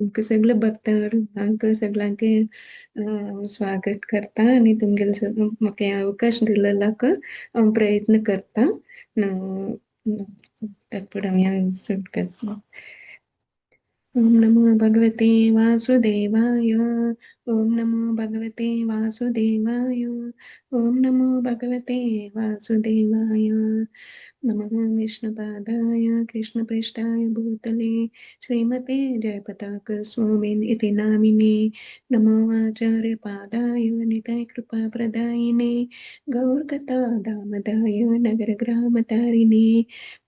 सगळे भक्तांक सगळ्यांक स्वागत करता आनी तुमगेले म्हाका अवकाश दिलेलाक हांव प्रयत्न करता. तातूंत आमी सुट करता. ॐ नमो भगवते वासुदेवाय. ॐ नमो भगवते वासुदेवाय. ॐ नमो भगवते वासुदेवाय. नमः विष्णुपादाय कृष्णप्रेष्ठाय भूतले श्रीमते जयपताक स्वामिन् इति नामिने. नमो आचार्यपादाय निताय कृपाप्रदायिने गौरकथा दामदाय नगरग्रामतारिणे.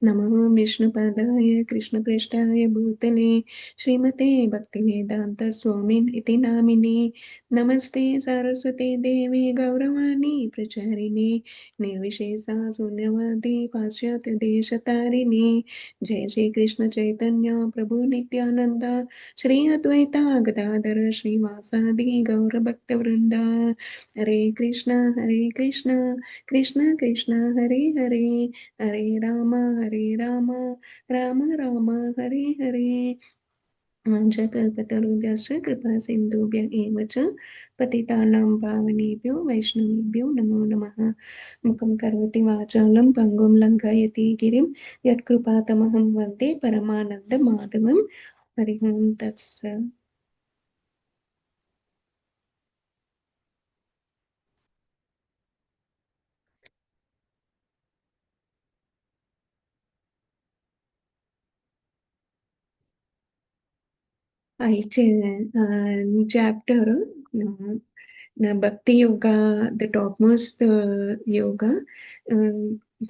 नमः विष्णुपादाय कृष्णप्रेष्ठाय भूतले श्रीमते भक्तिवेदान्त स्वामिन् इति नामिने. नमस्ते सारस्वते देवी गौरवाणी प्रचारिणे निर्विशेषा शून्यवादी पाश्चात्य देशतारिणे. जय श्री कृष्ण चैतन्य प्रभु नित्यानंद श्री अद्वैता गदाधर श्रीवासादि गौर भक्तवृंद. हरे कृष्ण हरे कृष्ण कृष्ण कृष्ण हरे हरे हरे राम हरे राम राम राम हरे हरे. वाञ्छाकल्पतरुभ्यश्च कृपा सिन्धुभ्य एव च पतितानां पावनेभ्यो वैष्णवेभ्यो नमो नमः. मुखं करोति वाचालं पङ्गुं लङ्घयति गिरिं यत्कृपातमहं वन्दे परमानन्दमाधवं. हरि ओं तत्सत्. आयचे chapter Bhakti yoga, the topmost yoga,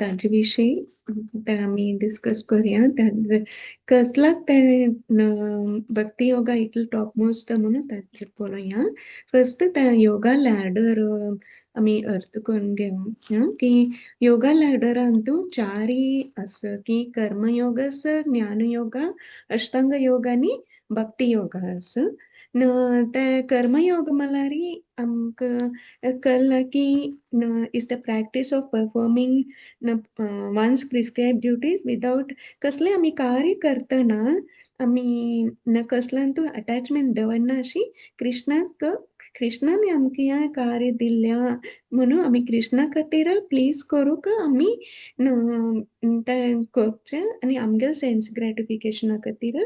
ताजे विशीं ते आमी डिस्कस करुया. कसलाक ते भक्ती योगा इतलो टॉपमोस्ट म्हणून ताजेर पळोवया. फर्स्ट त्या योगा लॅडर आमी अर्थ करून घेवया की योगा लॅडरान तूं चारी आसा की कर्मयोग आसा, ज्ञान योगा, अष्टांग योग आनी भक्ती योगा आसा. ते कर्मयोग म्हळ्यार आमकां कळ्ळां की is the practice of performing one's prescribed duties without कसलें आमी कार्य करतना आमी कसल्यान तूं अटॅचमेंट दवरना अशी कृष्णाक कृष्णान आमकां हें कार्य दिल्ल्या म्हणून आमी कृष्णा खातीर प्लीज करूंक आमी तें करचें आनी आमगेले सेन्स ग्रेटिफिकेशना खातीर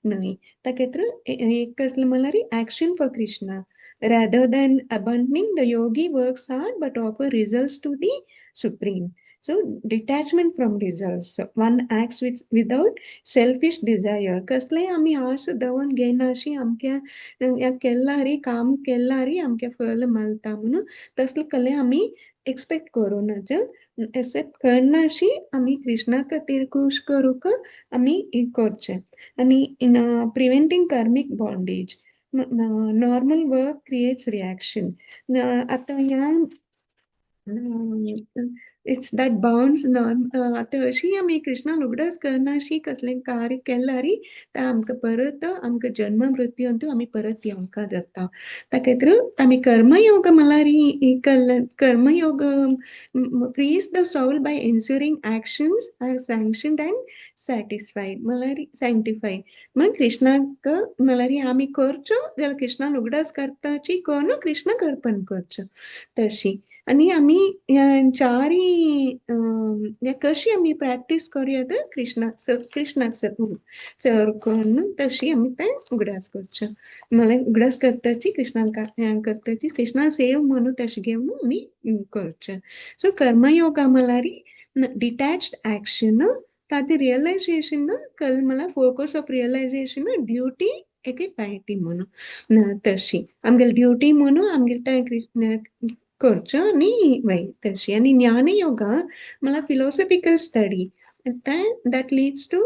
न्हय. ताका एक कसलें म्हणल्यार action for Krishna rather than abandoning the yogi works hard but offer results to the supreme. So detachment from results. One acts without selfish desire. कसलेय आमी आस दवरून घेयना अशी आमच्या केल्ला री काम केल्ला री आमकां फल मेळटा म्हणून तसलें कसलें आमी एक्सपेक्ट करूं नज. एक्सेप्ट करना अशी आमी कृष्णा खातीर खूश करूंक आमी करचें. आनी in preventing karmic bondage. Normal work creates reaction. आतां ह्या it's that bounce norm. आतां अशी आमी कृष्णान उगडास करना अशी कसलें कार्य केल्यार तें आमकां परत आमकां जन्म मृत्यू अंतू आमी परत येवंक जाता. ताका खातीर आमी कर्मयोग म्हणल्यार कर्मयोग frees the soul by ensuring actions are sanctioned and satisfied म्हणल्यार सँक्टिफाईड. म्हण कृष्णाक म्हणल्यार आमी करचो जाल्यार कृष्णान उगडास करताची करून कृष्णाक अर्पण करचो तशी. आनी आमी ह्या चारी कशी आमी प्रॅक्टीस करूया तर कृष्णाक कृष्णाक सर करून तशी आमी तें उगडास करचें. म्हणल्यार उगडास करताची कृष्णाक करताची कृष्णा सेव म्हणून तशें घेवन आमी करचें. सो कर्मयोगा म्हणल्यार डिटॅच्ड एक्शन ताजें रियलायझेशन कल म्हणल्यार फोकस ऑफ रियलायझेशन ड्युटी एक पायटी म्हणून तशी आमगेली ड्युटी म्हणून आमगेले तें कृष्ण करचो आनी मागीर तशी. आनी ज्ञानयोगा म्हणल्यार philosophical study that leads to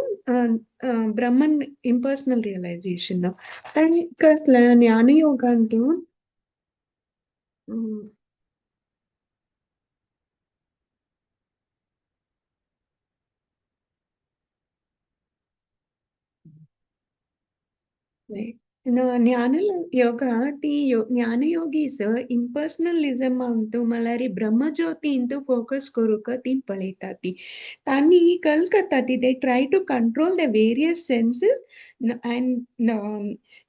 Brahman impersonal realization. तें कसलें ज्ञानयोगान तूं ज्ञान योगा ती ज्ञानयोगीस इम्पर्सनलिजमांतु म्हळ्यार ब्रह्मज्योतींतु फोकस करूंक ती पळयता ती. तांणी कलकत्ता ती they try to control the various senses and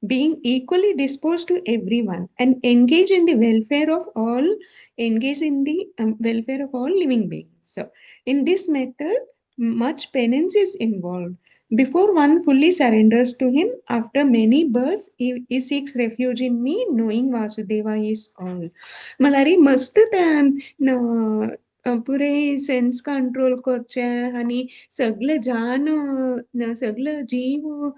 being equally disposed to everyone and engage in the welfare of all, engage in the welfare of all living beings. So in this method, much penance is involved. Before one fully surrenders to him, after many births, he seeks refuge in me, knowing Vasudeva is all. म्हळ्यार मस्त त्या पुरे sense control करचें आनी सगळे जान, सगळे जीव,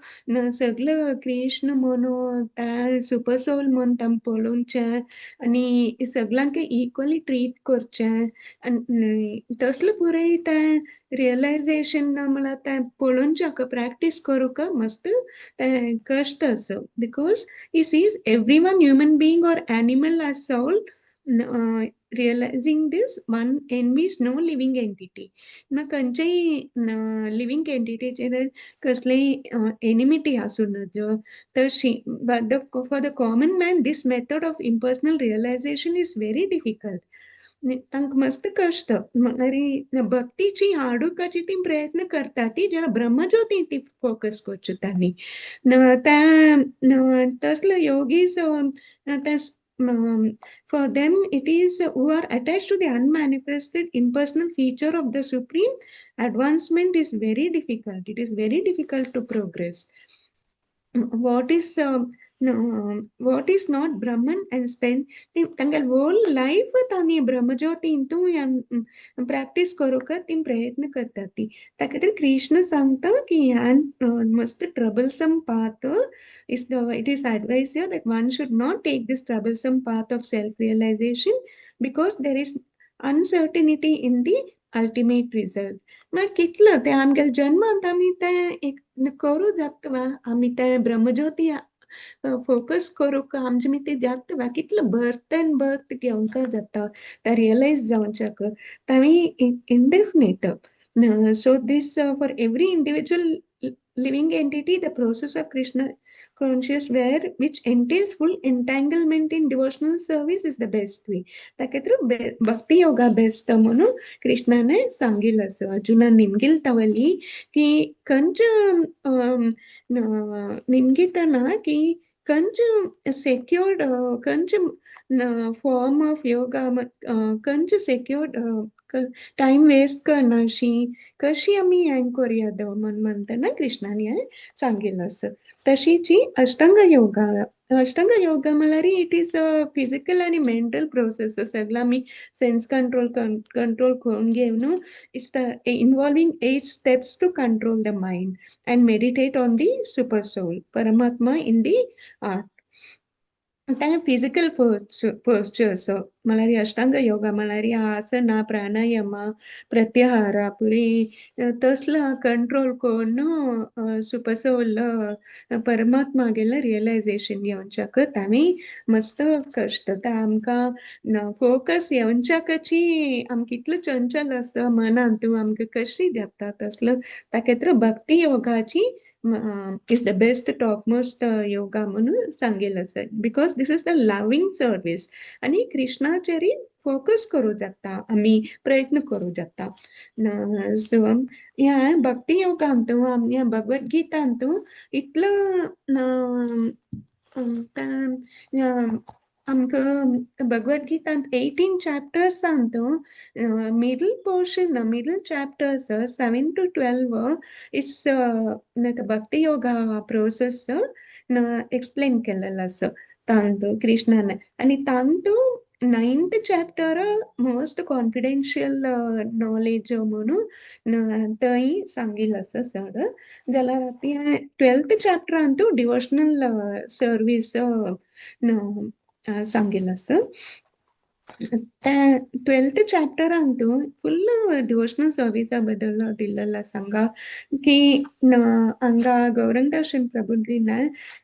सगळे कृष्ण म्हणून त्या सुपर सोल म्हूण तांकां पळोवचें आनी सगळ्यांक इक्वली ट्रीट करचें आनी तसलें पुरे तें रियलायझेशन म्हळ्यार तें पळोवच्याक प्रॅक्टीस करूंक मस्त तें कश्ट आसा, because he sees every one human being or animal as soul. Realizing this, one envies no living entity. ना खंयचेय लिव्हिंग एंटिटीचेर कसलेय एनिमिटी आसूं नजो तशी. But the for the common man this method of impersonal realization is very difficult. तांकां मस्त कश्ट, म्हळ्यार भक्तीची हाडुकाची ती प्रयत्न करता ती जेन्ना ब्रह्मज्योती ती फोकस करच्यो तांणी. त्या तसले योगीज त्या for them it is who are attached to the unmanifested impersonal feature of the Supreme, advancement is very difficult. It is very difficult to progress. What is no, what is not Brahman and spend तांगेले whole life तांणी ब्रह्मज्योतींतू practice करूंक ती प्रयत्न करतात ती. त्या खातीर कृष्ण सांगता की ह्यान मस्त troublesome path is the it is advised that one should not take this troublesome path of self realization because there is uncertainty in the ultimate result. मागीर कितलो तें आमगेले जन्मांत आमी तें एक करूं जाता वा आमी तें ब्रह्मज्योती फोकस करूंक आमचे मतीं जाता वा, कितलो बर्थ एंड बर्थ घेवंक जाता तें रियलायज जावच्याक तांणी indefinite. So this for every individual living entity, the process of Krishna conscious where which entails full entanglement in devotional service is the best way. ताका भक्ती योगा बेस्ट म्हणून कृष्णाने सांगितलं असं अर्जुना निमगिलतावली की खंयच निमगितना की खंयच सेक्युर्ड, खंयच फॉर्म ऑफ योगा, खंयच सेक्युर्ड, टायम वेस्ट करनाशी कशी आमी हें करुया म्हण म्हणटना कृष्णान हें सांगिल्लें आसा. तशीच ही अष्टांग योगा. अष्टांग योगा म्हळ्यार it is a physical आनी मेंटल प्रोसेस. सगळं आमी सेन्स कंट्रोल कंट्रोल करून घेवन it's the involving 8 steps to control the mind and meditate on the super soul Paramatma in the heart. तांकां फिजिकल पोस्चर्स म्हळ्यार अष्टांग योगा म्हळ्यार आसना, प्राणायाम, प्रत्याहार पुरी तसलो कंट्रोल करून सुपर सोल परमात्मा गेले रियलायझेशन घेवच्याक तांणी मस्त कश्ट. आमकां फोकस येवच्याकची आमकां इतलो चंचल आसा मनांत, आमकां कशी जाता तसलो ताका भक्ती योगाची is the best top most yoga म्हणून सांगिल्लें आसा, because this is the loving service आनी कृष्णाचेर फोकस करूं जाता, आमी प्रयत्न करूं जाता. सो ह्या भक्ती योगांतू ह्या भगवत गीतांतू इतलो आमकां भगवत गीतांत 18 चॅप्टर्सांत middle portion, middle chapters 7 to 12, it's Bhakti Yoga process explain केलेलो आसा तांतू कृष्णान. आनी तांतू ninth chapter most confidential knowledge म्हणून थंय सांगिल्लें आसा चड. जाल्यार तें 12th चॅप्टरांतू डिवोशनल सर्वीस सांगिल्लें आसा. त्या 12th चॅप्टरांतू फुल डिवोशनल सर्विसा बद्दल दिल्लेलो आसा हांगा की हांगा गौरंग दर्शन प्रभुजीन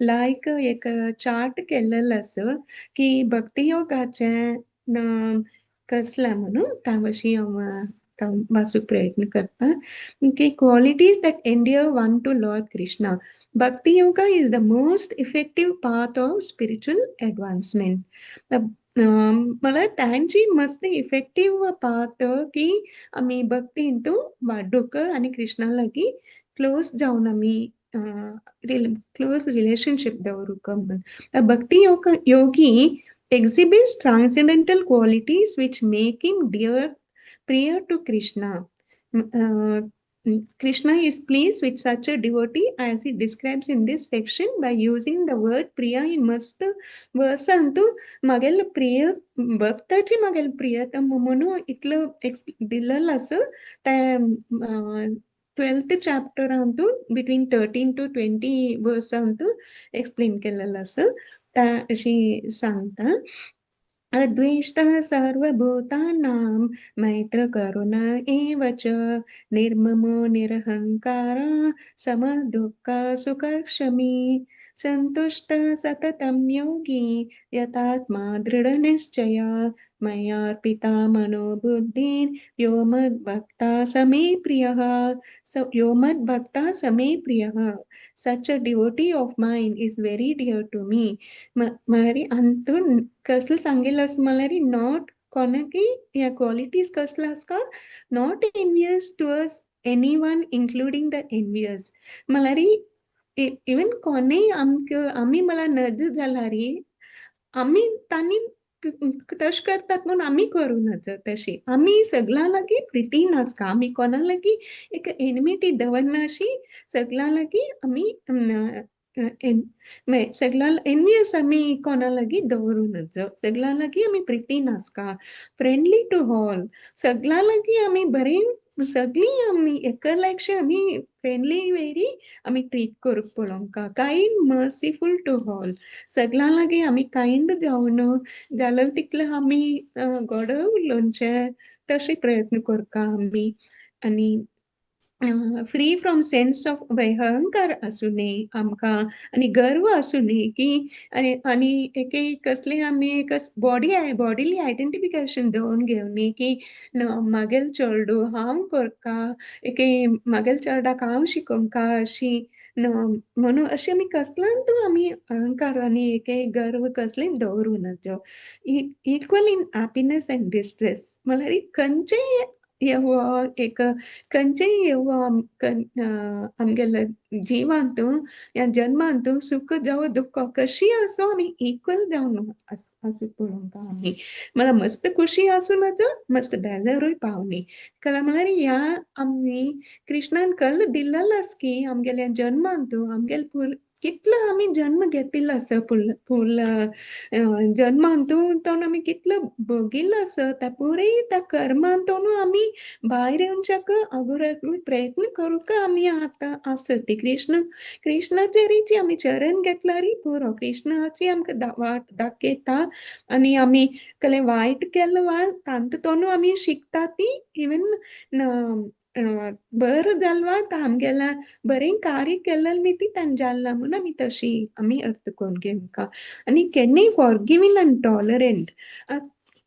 लायक एक चार्ट केल्लेलो आसा की भक्ती योगाचें कसलें म्हणून त्या विशीं हांव वाचूंक प्रयत्न करता की qualities that endear one to Lord Krishna. Bhakti yoga is the most effective path of spiritual advancement. म्हळ्यार तांची मस्त इफेक्टीव पाथ की आमी भक्तींतू वाडूंक आनी कृष्णा लागीं क्लोज जावन आमी क्लोज रिलेशनशीप दवरूंक म्हणून. Bhakti yoga yogi exhibits transcendental qualities which make him dear, prior to Krishna. Krishna is pleased with such a devotee as he describes in this section by using the word Priya in मस्त वर्सांतू म्हागेलो प्रिय भक्ताची म्हागेलो प्रियतम म्हणून इतलो दिलेलो आसा तें 12th चॅप्टरांतू बिटवीन 13 टू 20 वर्सांतू एक्सप्लेन केलेलो आसा, ता अशी सांगता. अद्वेष्टा सर्वभूतानां मैत्र करुणा एव च निर्ममो निरहंकार समदुःख सुखक्षमी संतुष्ट सततं योगी यतात्मा दृढनिश्चय मय्यर्पिता मनोबुद्धिर् यो मद्भक्ता समे प्रियः यो मद्भक्ता समे प्रियः. Such a devotee of mine is very dear to me. म्हळ्यार हातून कसलें सांगिल्लें आसा म्हळ्यार not कोणाकय ह्या क्वॉलिटीज कसले आसता, not envious towards anyone including the envious. म्हळ्यार इवन कोणूय आमकां आमी म्हळ्यार नज जाल्यार आमी तांणी तशें करतात म्हूण आमी करूं नज तशी. आमी सगळ्यां लागीं प्रितीन आसता, आमी कोणा लागीं एक एनिमिटी दवरना अशी, सगळ्यां लागीं आमी सगळ्यां एनवियस आमी कोणा लागीं दवरूं नज, सगळ्यां लागीं आमी प्रितीन आसता, फ्रेंडली टू ऑल, सगळ्यां लागीं आमी बरें, सगळीं आमी एकल्याकशे आमी फ्रेंडली वेरी आमी ट्रीट करूंक पळोवंक. कायंड मर्सीफूल टू ऑल, सगळ्यां लागीं आमी कायंड जावन जाल्यार तितले आमी गोड उलोवचें तशें प्रयत्न करता आमी. आनी फ्री फ्रॉम सेन्स ऑफ अहंकार आसूं न्ही आमकां आनी गर्व आसूं न्ही की आनी आनी एक कसले आमी एक बॉडी बॉडीली आयडेंटिफिकेशन दवरून घेवनी की म्हागेल चेडूं हांव करता, एक म्हागेल चेडवाक हांव शिकोवंका अशी म्हणून अशें आमी कसल्यान आमी अहंकार आनी एक गर्व कसलें दवरूं नजो. Equal in happiness and distress म्हळ्यार खंयचेय येवो एक खंयचेय येवो आमगेल्या जिवांतू ह्या जन्मांतू सुख जावं दुख्ख कशी आसूं आमी इक्वल जावन आसूं पळोवंक आमी. म्हळ्यार मस्त खुशी आसूं नजो, मस्त बेजारूय पावनी. कारण म्हळ्यार ह्या आमी कृष्णान कल दिल्लो आसा की आमगेल्या जन्मांतू आमगेले कितलो आमी जन्म घेतिल्लो आसा फुल जन्मांतू तो आमी कितलो भोगिल्लो आसा त्या पुराय त्या कर्मांतून आमी भायर येवच्याक अगोदर प्रयत्न करूंक आमी आतां आसा ती कृष्ण कृष्णाचेरीची आमी चरण घेतल्यार पुरो, कृष्णाची आमकां वाट दाखयता आनी आमी कसलें वायट केलें वा तातूंतून आमी शिकता ती इवन बरें जालें वा आमगेल्या बरें कार्य केलें न्ही ती तांणी जालें म्हणून आमी तशी आमी अर्थ करून घेवंक. आनी केन्नाय फॉरगिवींग आनी टॉलरंट,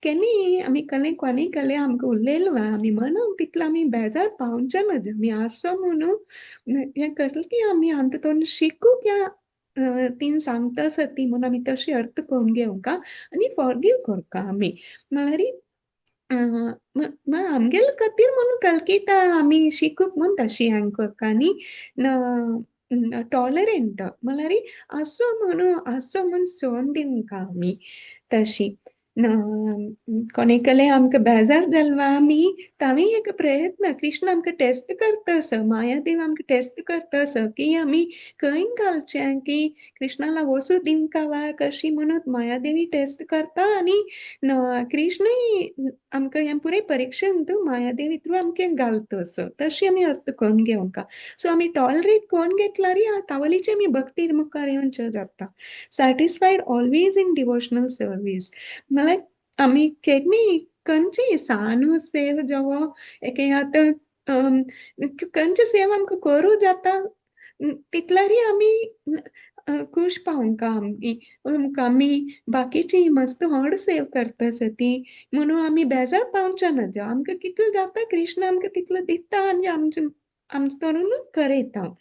केन्नाय आमी कसलें कोणूय कसलें आमकां उलयलें वा आमी म्हणून तितलो आमी बेजार पावचे नज, आमी आसो म्हणून हें कसलें की आमी हातूंत शिकूंक ह्या तीन सांगता आसा ती म्हणून आमी तशी अर्थ करून घेवंक आनी फॉरगीव करता आमी. म्हळ्यार आमगेले खातीर म्हणून कलकीता आमी शिकूंक म्हूण तशी हें करता आनी टॉलरंट म्हळ्यार आसूं म्हणून आसूं म्हूण सोडून दिवंक आमी तशी. कोणे कसलें आमकां बेजार जालें वा आमी तांणी एक प्रयत्न कृष्ण आमकां टेस्ट करता आसा, मायादेव आमकां टेस्ट करता आसा की आमी खंय घालचें की कृष्णाला वचूं दिवंक वा कशी म्हणून मायादेवी टेस्ट करता आनी कृष्णूय आमकां हें पुराय परिक्षण तूं मायादेवी थ्रू आमकां घालता असो तशी आमी अर्थ करून घेवंक. सो आमी टॉलरेट करून घेतल्यार तावलीची आमी भक्ती मुखार येवचे जाता. Satisfied always in devotional service म्हळ्यार आमी केन्नाय खंयची सान सेवा जावं एक आतां खंयची सेवा आमकां करूं जाता तितल्यारय आमी खूश पावंका आमी. आमी बाकीची मस्त व्हड सेव करता आसा ती म्हणून आमी बेजार पावच्या नजो. आमकां कितलो जाता कृष्ण आमकां तितलो दिता आनी आमचें आमचें करून करयता.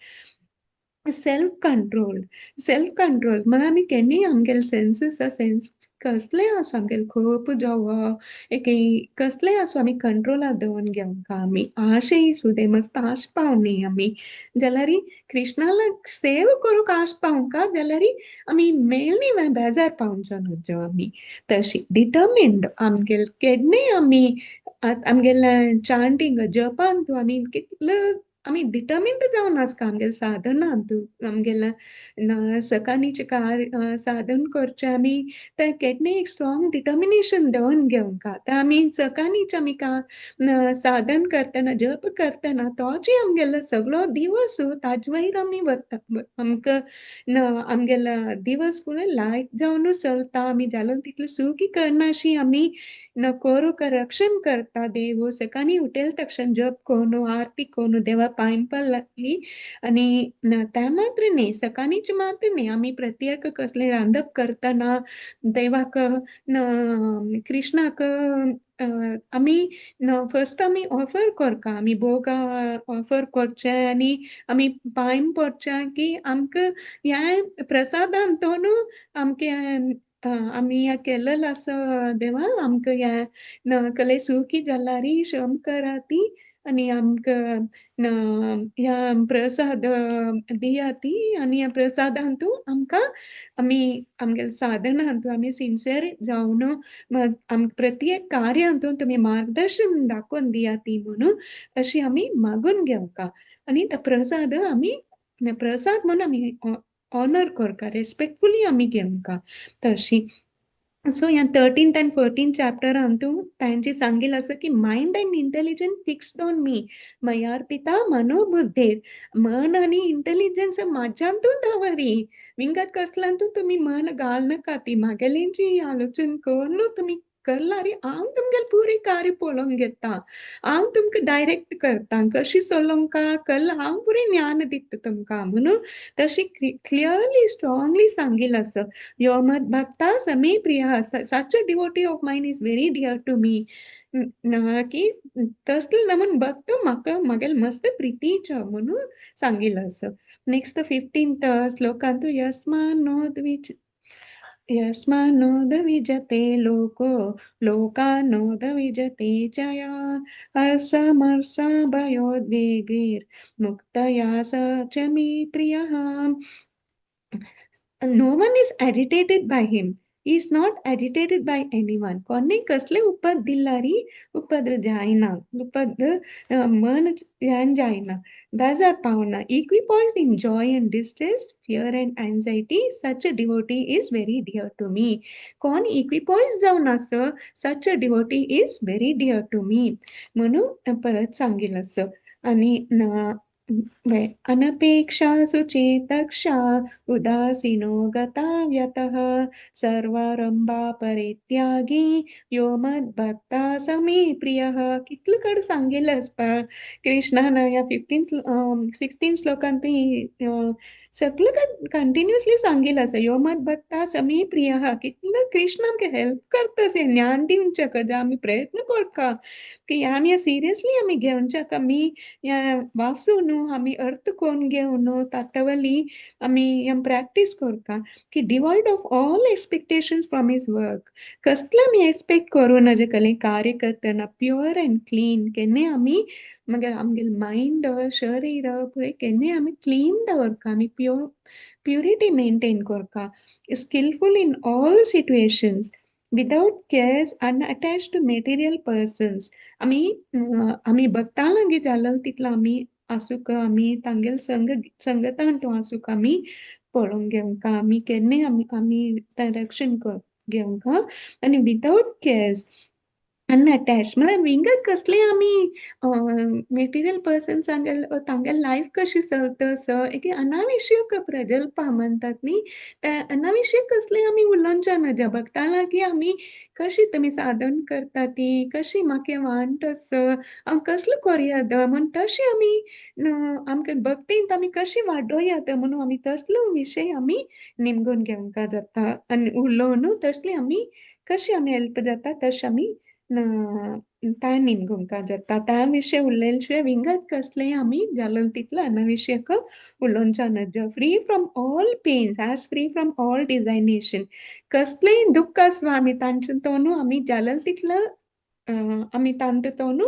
सेल्फ कंट्रोल, सेल्फ कंट्रोल म्हळ्यार आमी केन्नाय आमगेले सेन्सीस सेन्स कसलेय आसूं, आमगेले खूब जावं एक कसलेय आसूं, आमी कंट्रोलाक दवरून घेवंक आमी आशेय सुद्दां मस्त आश पावनी आमी जाल्यार कृष्णाला सेव करूंक आश पावंका जाल्यार आमी मेळनी बेजार पावचो नजो आमी. तशी डिटर्मिन्ड आमगेले केन्नाय आमी आमगेले चांटींग जपान तूं आमी कितलो आमी डिटर्मिन्ड जावन आसता आमगेले साधनांत, आमगेले सकाळीचें कार्य साधन करचें आमी तें केन्नाय एक स्ट्रॉंग डिटर्मिनेशन दवरून घेवंक. आतां आमी सकाळीच आमी साधन करतना जप करतना तोच आमगेलो सगळो दिवस ताजे वयर आमी वता. आमकां आमगेलो दिवस फुडें लायक जावन चलता. आमी जालो तितलो सुखी करनाशी आमी करूंक रक्षण करता देव. सकाळीं उठेल तक्षण जप करून आरती करून देवा पांय पडली आनी तें मात्र न्ही, सकाळीच मात्र न्ही, आमी प्रत्येक कसलें रांदप करतना देवाक कृष्णाक आमी फर्स्ट आमी ऑफर करता, आमी भोग ऑफर करचे आनी आमी पांय पडचे की आमकां ह्या प्रसादान तो न्हू आमके आमी हें केल्लें आसा देवा, आमकां हें कले सुखी जाल्यार शम कराती आनी आमकां ह्या प्रसाद दियाती आनी ह्या प्रसादांतू आमकां आमी आमगेले साधनांतू आमी सिन्सियर जावन आमकां प्रत्येक कार्यांतून तुमी मार्गदर्शन दाखोवन दियाती म्हणून अशी आमी मागून घेवका. आनी तो प्रसाद आमी प्रसाद म्हणून आमी ऑनर करता, रेस्पेक्टफुली आमी घेवका तशी. सो ह्या 13th आनी 14th चॅप्टरांतू तांची सांगिल्लें आसा की mind and intelligence fixed on me मयार्पिता मनोबुद्धेर. मन आनी इंटेलिजन्स म्हाज्यांतू दवरी, विंगड कसल्यांतू तुमी मन घालनाका, ती म्हागेलेंची आलोचन करून तुमी करला रे, हांव तुमगेलें पुरें कार्य पळोवंक घेता, हांव तुमकां डायरेक्ट करता, कशी चलोवंक कल हांव पुरें ज्ञान दिता तुमकां म्हणून तशी क्लियरली स्ट्रॉंगली सांगिल्लें आसा. यो मद भक्ता समे प्रिय, such a devotee of mine is very dear to me की तसलें नमून भक्त म्हाका म्हागेले मस्त प्रितीचो म्हणून सांगिल्लें आसा. नेक्स्ट 15th श्लोकांतू यस्मान्नोद्विज यस्मान्नोदविजते लोको लोकान्नोदविजते च या असमर्सा भयोद्वेगैर् मुक्तया स च मे प्रियः. No one is agitated by him. He is not agitated by anyone. कोणी कसले उपद दिल्यारी उपद्र जायना, उपद मन ह्यान जायना, बेजार पावना. Equipoise in joy and distress, fear and anxiety, such a devotee is very dear to me. कोण इक्विपॉइज जावन आसा, such a devotee is very dear to me म्हणून परत सांगिल्लें आसा. आनी अनपेक्षा सुचेतक्षा उदासीनो गताव्यतः सर्वारंभा परित्यागी यो मद्भक्ता समे प्रियः. कितले कडेन सांगिल्लें आसता कृष्णान ह्या 15th 16th श्लोकांत सगळे कंटिन्युअसली सांगिल्लें आसा. यो मद्भक्ता समे प्रियः. कितलो कृष्ण आमकां हेल्प करता ज्ञान दिवच्याक, जे आमी प्रयत्न करता की आमी सिरियसली आमी घेवच्याक, आमी ह्या वाचून न्हू आमी अर्थ करून घेवन न्हू तातवली आमी प्रॅक्टीस करता की devoid of all expectations from his work. कसलें आमी एक्सपेक्ट करूं नजे कसलें कार्य करतना प्युअर अँड क्लीन केन्नाय आमी मागीर आमगेलें मायंड शरीर पुरें केन्नाय आमी क्लीन दवरता, आमी प्युरिटी मेंटेन करता. Skillful in all situations without cares, unattached to material persons. आमी आमी भक्ता लागीं जालें तितलो आमी आसूंक आमी तांगेले संग संगतान तूं आसूंक आमी पळोवंक घेवंक आमी केन्नाय आमी आमी रक्षण घेवंक आनी विदाउट केर्स अनअटॅच म्हळ्यार विंगड कसले आमी मेटिरियल पर्सन तांगेल लायफ कशी चलता सर एक अनाविषयक प्रजल्पा म्हणतात न्ही, त्या अनाविषयक कसले आमी उलोवच्या नजा भक्ता लागीं आमी कशी तुमी साधन करता ती कशी म्हाका वांट आसा हांव कसलो कोरया म्हूण तशी आमी आमकां भक्तींत आमी कशी वाडोवया म्हणून आमी तसलो विशय आमी निमगून घेवंक जाता आनी उलोवन तसली आमी कशी आमी हेल्प जाता तशें आमी त्या निमगूंक जाता. त्या विशय उलयले शिवाय विंगड कसलें आमी जालो तितलो अनविषयक उलोवच्या नज. Free from all pains as free from all designation, कसलेंय दुख्ख आसूं आमी तांचे तोनू आमी जालो तितलो आमी तांचे तोनू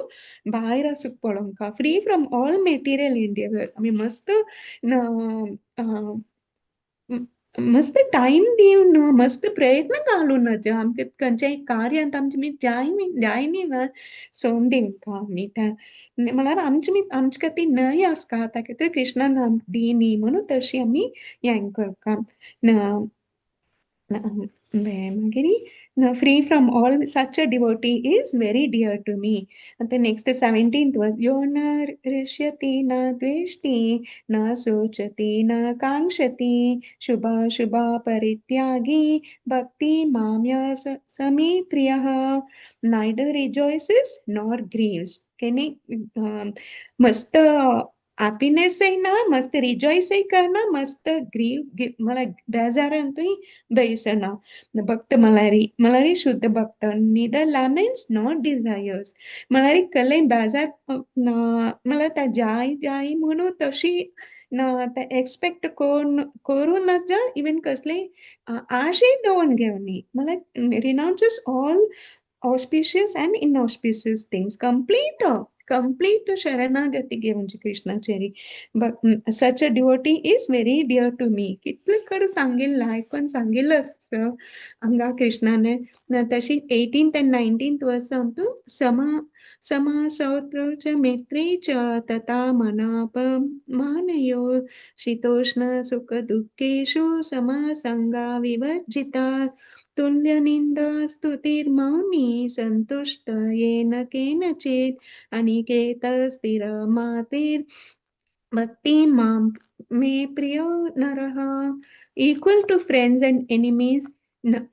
भायर आसूंक पळोवंक. Free from all material endeavour, आमी मस्त मस्त टायम दिवन मस्त प्रयत्न घालून आमकां खंयच्याय कार्यांत आमचे मी जाय जाय न्ही सोन दिवंक आमी त्या म्हळ्यार आमचे आमचे खातीर न्हय आसता ताका खातीर कृष्णान आमकां दी न्ही म्हणून तशी आमी हें करता. मागीर free from all, such a devotee is very dear to me. आतां नेक्स्ट 17th verse, यो न हृष्यति न द्वेष्टि न शोचति न काङ्क्षति शुभाशुभा परित्यागी भक्ति माम्य समी प्रियः. Neither rejoices nor grieves. Kenny मस्त हॅपीनेसय ना, मस्त रिजॉयसय करना, मस्त ग्रीव मला बेजारांतूय बैसना. भक्त म्हळ्यार म्हळ्यार शुद्ध भक्त निदर लॅमेंट्स नॉर डिझायर्स, म्हळ्यार कसलेय बेजार म्हळ्यार त्या जाय जाय म्हणून तशी ना एक्सपेक्ट करूं नाका, इवन कसलेय आशय दवरून घेवनी. म्हळ्यार renounces all auspicious and inauspicious things, complete complete शरणागती घेवची कृष्णाचेरी. Such a devotee is very dear to me. कितले कडेन सांगिल्लें आयकून सांगिल्लें आसता हांगा कृष्णाने. तशी 18th and 19th वर्सांतून समा समा सौत्र च मैत्री च तथा मनापमानयो शीतोष्ण सुख दुःखेषु समासंगा विवर्जिता तुल्य निंदा स्तुतिर्मौनी संतुष्ट येन केनचित् अनिकेत स्थिर मातिर भक्ति मां मे प्रियो नरः. Equal to friends and enemies,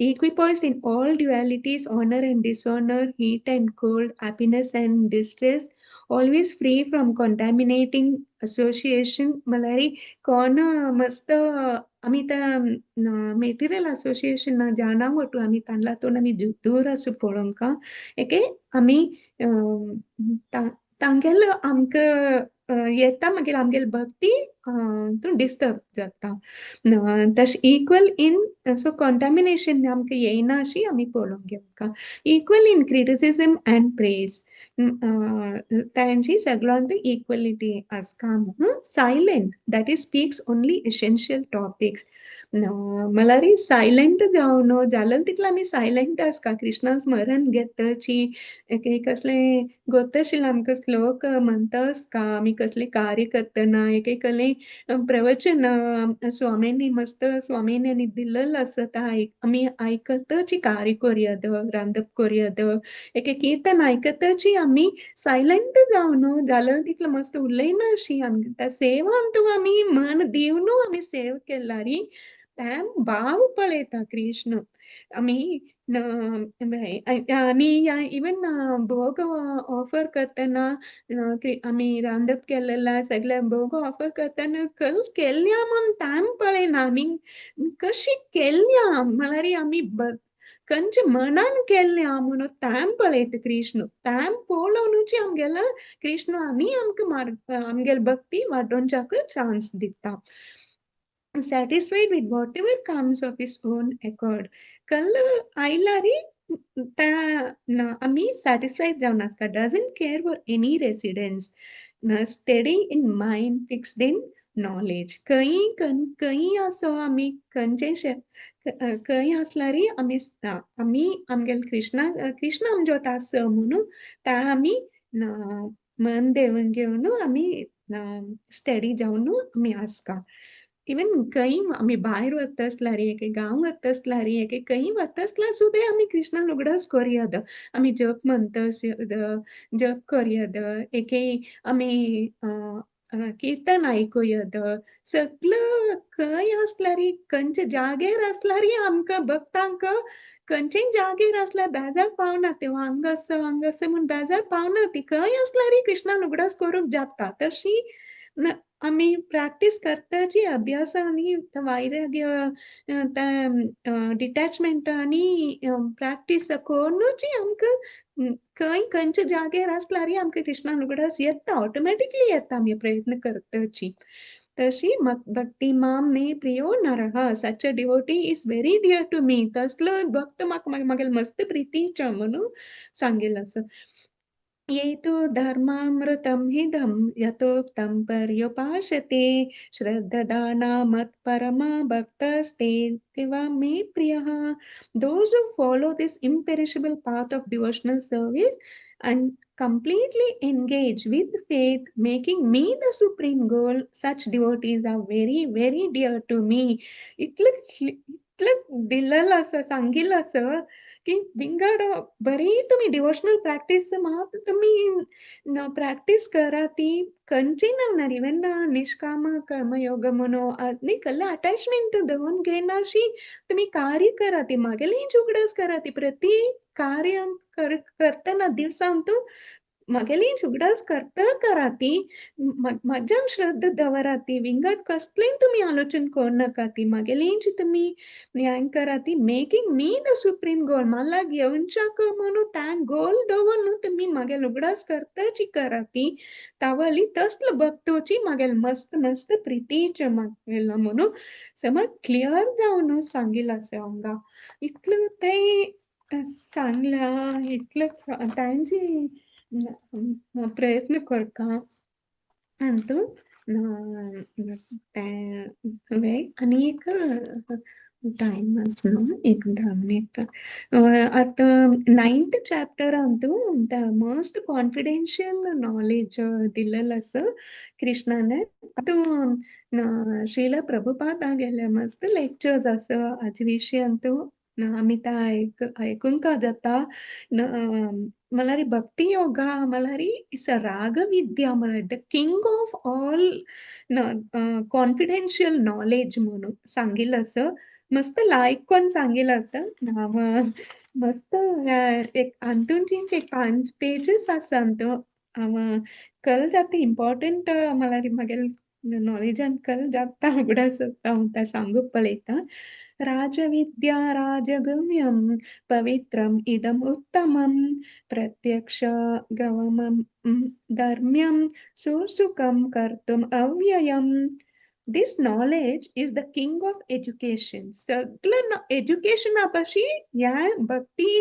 equipoised in all dualities, honor and dishonor, heat and cold, happiness and distress, always free from contaminating association. म्हळ्यार कोण मस्त आमी त्या मेटिरियल असोसिएशन जाणा वटू आमी तांतून आमी दूर आसूं पळोवंक एके आमी तांगेलो आमकां येता मागीर आमगेली भक्ती तूं डिस्टर्ब जाता. तशें इक्वल इन सो कॉन्टामिनेशन आमकां येयना अशी आमी पळोवंक घेवंक. Equal in criticism and praise, तांची सगळ्यांत इक्वलिटी आसता म्हणून. Silent, that is speaks only essential topics. म्हळ्यार सायलंट जावन जालें तितलें आमी सायलंट आसता, कृष्णा स्मरण घेतची एक कसलें गोतशील आमकां श्लोक म्हणता आसता, आमी कसलें कार्य करतना एक कसलें प्रवचन स्वामींनी मस्त स्वामींनी दिल्लें आसता आमी आयकतची कार्य करुया, रांदप करुया, एक किर्तन आयकतची आमी सायलंट जावन जालें तितलें मस्त उलयना अशी आमी त्या सेवांत आमी मन दिवन आमी सेव केल्यारी तें भाव पळयता कृष्ण. आमी आनी इवन भोग ऑफर करतना आमी रांदप केलेलें सगळें भोग ऑफर करतना कल केल्या म्हूण तें पळयना आमी कशी केल्या म्हळ्यार आमी खंयच्या मनान केल्या म्हणून तें पळयता कृष्ण. तें पळोवनूच आमगेलो कृष्ण आनी आमकां आमगेले भक्ती वाडोवच्याक चान्स दिता. Satisfied with whatever comes of his own accord. कल आयलारी आमी सॅटिस्फाईड जावन आसता. Doesn't care for any residence, steady in mind, fixed in knowledge. खंय खंय असो आमी खंयचे खंय आसल्यारय आमी आमी आमगेले कृष्णा कृष्ण आमचे वाट आसा म्हणून ता आमी मन देवन घेवन आमी स्टेडी जावन आमी आसता. इवन खंय आमी भायर वता आसल्यार, एके गांव वता आसल्यार, एके खंय वता आसल्यार सुद्दां आमी कृष्णान उगडास करुया. आमी जप म्हणटा, जप करुया, एके आमी कीर्तन आयकुया. सगळं खंय आसल्यार, खंयच्या जाग्यार आसल्यार आमकां भक्तांक खंयच्याय जाग्यार आसल्यार बेजार पावना. ते हांगा आसा हांगा आसा म्हूण बेजार पावना. ती खंय आसल्यार कृष्णान उगडास करूंक जाता. तशी आमी प्रॅक्टीस करताची अभ्यास आनी वैराग्य, डिटॅचमेंट आनी प्रॅक्टीस करुनूच आमकां खंय खंयच्या जाग्यार आसल्यार आमकां कृष्णान उगडास येता, ऑटोमॅटिकली येता आमी प्रयत्न करताची. तशी भक्ती माम मे प्रियो नरः, such a devotee is very dear to me. तसलो भक्त म्हाका म्हागेले मस्त प्रितीचो म्हणून सांगिल्लें आसा. ये तु धर्मामृतं हिदं यथोक्तं पर्युपासते श्रद्दधाना मत्परमा भक्तस्ते अतीव मे प्रियः. Those who follow this imperishable path of devotional service and completely engage with faith, making me the supreme goal, such devotees are very, very dear to me. इतलें इतलें दिलेलें आसा, सांगिल्लें आसा की विंगड बरी तुमी डिवोशनल प्रॅक्टीस मात तुमी प्रॅक्टीस करा. ती खंयची ना, इवन निष्काम कर्मयोग म्हणून न्ही, कसलें अटॅचमेंट दवरून घेयनाशी तुमी कार्य करा, ती म्हागेलीच उगडास करा. ती प्रति कार्य करतना दिवसांतू म्हागेलीच उगडास करता करा. ती म्हाज्यान श्रद्धा दवरा. ती विंगड कसलें तुमी आलोचन करनाका. ती म्हागेलीच तुमी हें करा. ती making me the supreme goal, म्हाका येवच्याक म्हणून तें गोल दवरून तुमी म्हागेले उगडास करताची करा. ती तावली तसलो भक्तोची म्हागेले मस्त मस्त प्रितीचे म्हागेलो म्हणून समज क्लियर जावन सांगिल्लें आसा हांगा. इतलें तें सांगलां, इतलें तांची प्रयत्न करता अंतू तें आनी एक टायम आसा न्हू, एक 10 मिनीट. आतां नायन्थ चॅप्टरांतू मस्त कॉन्फिडेन्शियल नॉलेज दिल्लेलें आसा कृष्णाने. आतां श्रील प्रभुपादागेले मस्त लेक्चर्स आसा हाजे विशयांतू, आमी ते आयकूंक जाता. म्हळ्यार भक्ती योगा म्हळ्यार it's a रागविद्या, म्हळ्यार the king of all confidential knowledge म्हणून सांगिल्लें आसा. मस्त लायक कोन्न सांगिल्लें आसा. मस्त एक हातूंत एक 5 पेजीस आसा. हांव कल जाता इम्पॉर्टंट, म्हळ्यार म्हागेले नॉलेजान कल जाता उगडास जाता, हांव तें सांगूंक पळयता. राजविद्या राजगम्यं पवित्रम् इदम् उत्तमं प्रत्यक्ष गमनं धर्म्यं सुसुखं कर्तुम् अव्ययम्. This knowledge is the king of education. सगळं एज्युकेशना पाशी ह्या भक्ती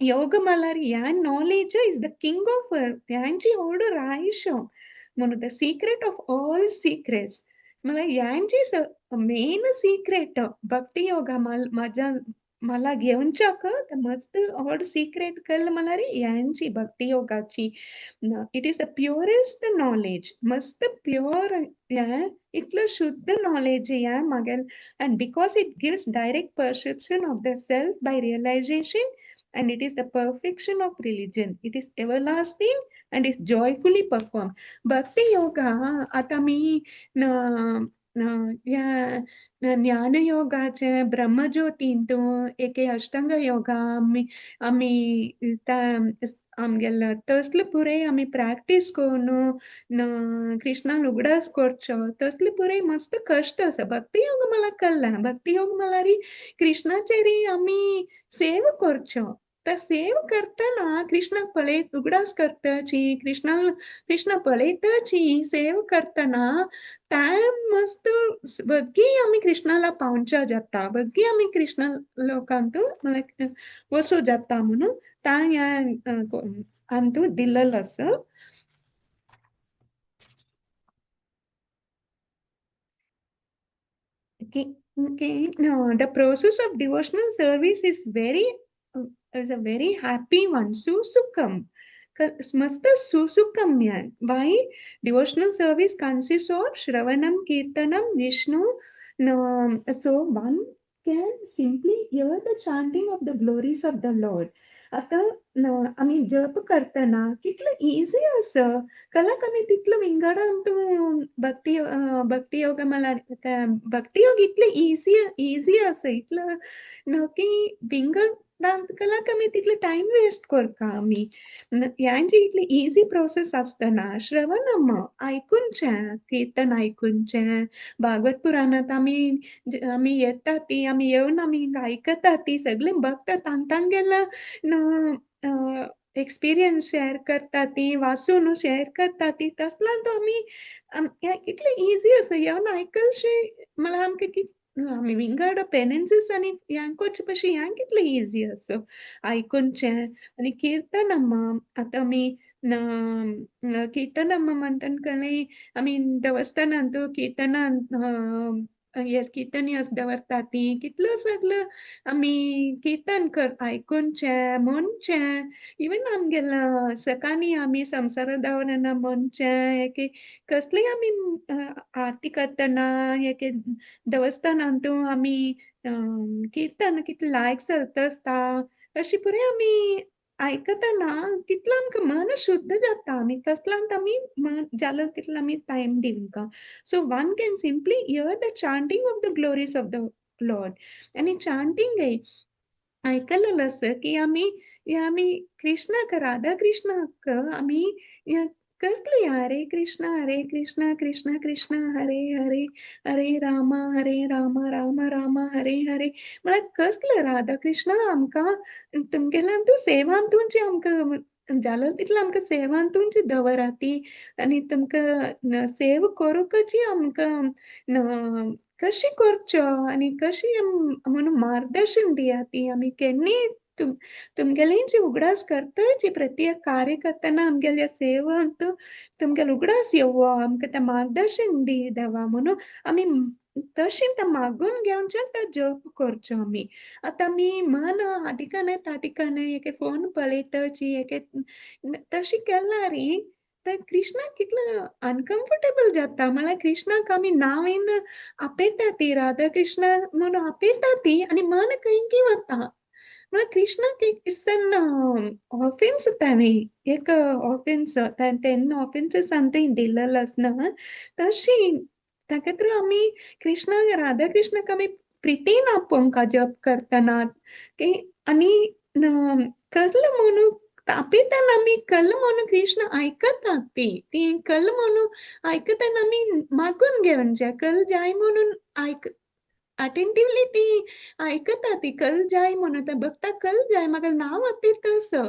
योग म्हळ्यार ह्या knowledge is the king of ह्यांची व्हड रायश म्हणून the secret of all secrets. म्हळ्यार ह्यांची मेन सिक्रेट भक्ती योगा म्हाज्या मला घेवच्याक मस्त व्हड सिक्रेट कळ्ळें म्हळ्यार ह्यांची भक्ती योगाची. It is the purest knowledge, मस्त प्युअर ह्या, इतलो शुद्ध नॉलेज ह्या म्हागेले. And because it gives direct perception of the self by realization and it is the perfection of religion. It is everlasting and is joyfully performed. Bhakti Yoga, आता मी ह्या ज्ञानयोगाचे ब्रह्मज्योतींतू एके अष्टांग योगा आमी आमी आमगेलो तसले पुराय आमी प्रॅक्टीस करून कृष्णान उगडास करचो, तसले पुराय मस्त कश्ट आसा. भक्ती योग मला कळ्ळा. भक्ती योग म्हळ्यार कृष्णाचेर आमी सेवा करचो. तर सेव करतना कृष्णाक पळयत उगडास करताची, कृष्णा कृष्ण पळयताची सेव करतना तें मस्त बग्गी आमी कृष्णाला पावच्या जाता, बग्गी आमी कृष्ण लोकांत म्हळ्यार वचूं जाता म्हणून तें ह्या हातूंत दिल्लें आसा. Okay. No, the process of devotional service is a very happy one. Susukam. मस्त सुसुकम्य. Why devotional service consist of shravanam, kirtanam, Vishnu. So one can simply hear the chanting of the glories of the Lord. आतां आमी जप करतना कितलो easy आसा, कलाक आमी तितलो विंगडान तूं भक्ती भक्ती योगा म्हळ्यार भक्ती योग इतलो इजी इजी आसा, इतलो न्हू की विंगड कलाक आमी तितलो टायम वेस्ट करता आमी. ह्यांची इतली इजी प्रोसेस आसतना श्रवणम आयकुचें, किर्तन आयकुचें, भागवत पुराणांत आमी आमी येता ती आमी येवन आमी आयकता ती सगळीं भक्त तांगेलो एक्सपिरियन्स शेअर करता ती, वाचून शेअर करता ती, तसल्यान तो आमी कितलें इजी आसा येवन आयकलशें म्हळ्यार आमकां कितें आमी विंगड पेनन्सीस आनी ह्यां करचे पशी ह्यां कितलें इजी आसा आयकुचें. आनी किर्तनम आतां आमी किर्तनम म्हणटना कळ्ळें आमी देवस्थानांत किर्तनान किर्तनी दवरता ती कितलो सगळो आमी किर्तन कर आयकुचें, म्हणचें. इवन आमगेल्या सकाळीं आमी संवसार दवरना म्हणचें, एक कसलीय आमी आरती करतना एक देवस्थानांत आमी किर्तन कितलें लायक चलता आसता, अशी पुराय आमी आयकतना कितलो आमकां मन शुद्ध जाता. आमी तसल्यान आमी मन जालो तितलो आमी टायम दिवंक. So one can simply hear the chanting of the glories of the Lord. आनी चांटींग आयकलेलें आसा की आमी आमी कृष्णाक, राधा कृष्णाक आमी कसली हरे कृष्ण हरे कृष्ण कृष्ण कृष्ण हरे हरे हरे राम हरे राम राम राम हरे हरे म्हळ्यार कसलें राधा कृष्ण आमकां तुमगेल्यान तूं सेवान तुमची आमकां जालो तितलें आमकां सेवान तुमची दवरा ती आनी तुमकां सेव करूंकची आमकां कशी करच्यो आनी कशी म्हणून मार्गदर्शन दिया ती. आमी केन्नाय तुमगेलें उगडास करताची प्रत्येक कार्य करतना आमगेल्या सेवांत तुमगेलो उगडास येवो, आमकां तें मार्गदर्शन दी देवा म्हणून आमी तशें तें मागून घेवचें, तें जप करचो आमी. आतां आमी मन आदिकाने तादिकाने एक फोन पळयताची एक तशें केल्यार तर कृष्णाक कितलो अनकम्फर्टेबल जाता. म्हळ्यार कृष्णाक आमी नांव आपयता ती राधा कृष्ण म्हणून आपयता ती आनी मन खंय की वता. म्हळ्यार कृष्णाक एक it's an offence ताणें, एक ऑफेन्स 10 ऑफेन्सीसान थंय दिलेलो आसना तशी ताका तर आमी कृष्णाक राधा कृष्णाक आमी प्रितीन आपोवंक जप करतना की आनी कल्ल म्हणून आपयतना आमी कल्ल म्हणून कृष्ण आयकता ती ती कल्ल म्हणून आयकतना आमी मागून घेवचें, कल जाय म्हणून आयक अटेंटिवली ती आयकता ती कल जाय म्हणून त्या भक्ता कल जाय म्हाका नांव आपयता असो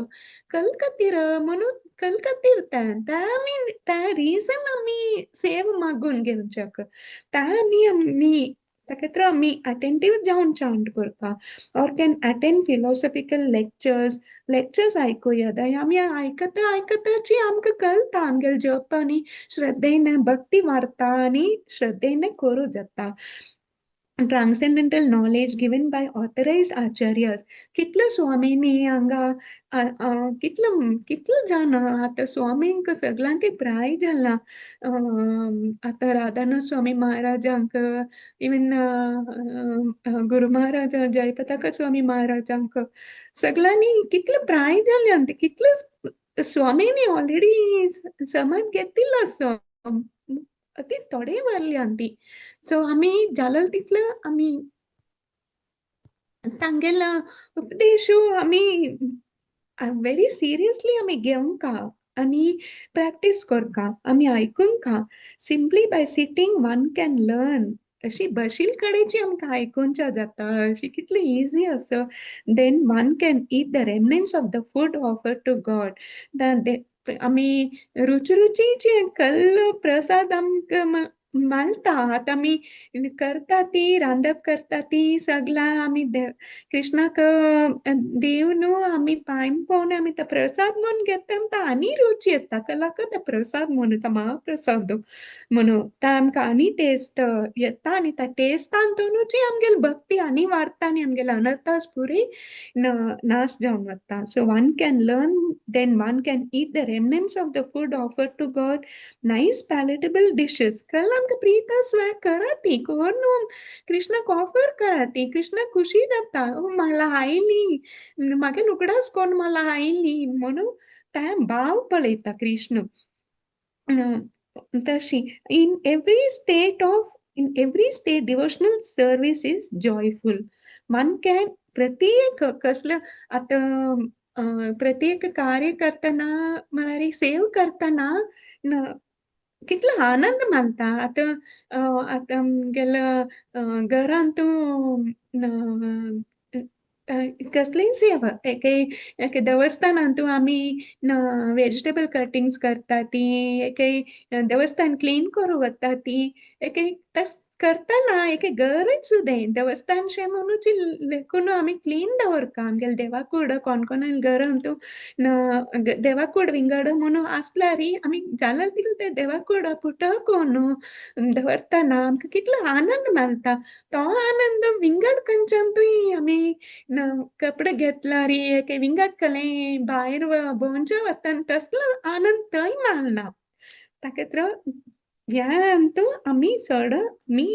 कल खातीर म्हणून कल खातीर तें तें आमी तें रिजन आमी सेव मागून घेवच्याक तें आमी आमी ताका तर आमी अटेंटीव जावन चांट करपा. Or can attend philosophical lectures, lectures आयकुया आमी आयकता आयकताची आमकां कळटा आमगेले जप आनी श्रद्धेन भक्ती वाडटा आनी श्रद्धेन करूं जाता. Transcendental knowledge given by authorized acharyas. कितले स्वामींनी हांगा कितलो कितलो जाण आतां स्वामींक सगळ्यांक प्राय जाला. आतां राधानाथ स्वामी महाराजांक, इवन गुरू महाराज जयपताका स्वामी महाराजांक सगळ्यांनी कितले प्राय जाल्यान, कितले स्वामींनी ऑलरेडी समज घेतिल्लो आसा, अती थोडे वरल्यान ती. सो आमी जालो तितलो आमी तांगेलो उपदेश आमी व्हेरी सिरियसली आमी घेवंक आनी प्रॅक्टीस करका, आमी आयकूंक. Simply by sitting one can learn. अशी बशील कडेची आमकां आयकुच्या जाता, अशी कितली इजी आसा. Then one can eat the remnants of the food offer to God. आमी रुचरुचीचे कल्ल प्रसाद आमकां मालता. आतां आमी करता ती रांदप करता ती सगळां आमी कृष्णाक देव न्हू आमी पांय पळोवन आमी तो प्रसाद म्हूण घेता तो आनी रुची येता. कलाक तो प्रसाद म्हणून तो महाप्रसाद म्हणून तो आमकां आनी टेस्ट येता आनी त्या टेस्टांतूनच आमगेली भक्ती आनी वाडटा आनी आमगेले अनर्थास पुरी नाश जावन वता. So one can learn, then one can eat the remnants of the food offered to God, nice palatable dishes. कळ्ळें आमकां प्रीता स्वॅग करा ती कोण न्हू कृष्णाक ऑफर करा ती कृष्णाक खुशी जाता, मला आयली म्हागे उगडास कोण मला आयली म्हणून तें भाव पळयता कृष्ण. तशी in every state devotional service is joyful. One can प्रत्येक कसलं आतां प्रत्येक कार्य करतना म्हळ्यार सेव करतना कितलो आनंद मानता. आतां आतां आमगेल्या घरांत तूं कसलीय सेवा एक एक देवस्थानांत तूं आमी वेजिटेबल कटिंग्स करता ती, एक देवस्थान क्लीन करूं वता ती, एक करतना एक गरज सुद्दां देवस्थानशें म्हणूच लेखून आमी क्लीन दवरता आमगेले देवाकूड. कोण कोणाल्या घरांत तूं देवाकूड विंगड म्हणून आसल्यार आमी जाल्यार तितलें तें देवाकूड पुटा करून दवरतना आमकां कितलो आनंद मेळटा. तो आनंद विंगड खंयच्यान तुय आमी कपडे घेतल्यार एक विंगड कडेन भायर भोंवच्या वतना तसलो आनंद थंय मेळना. ताका ह्या अंतू आमी चड आमी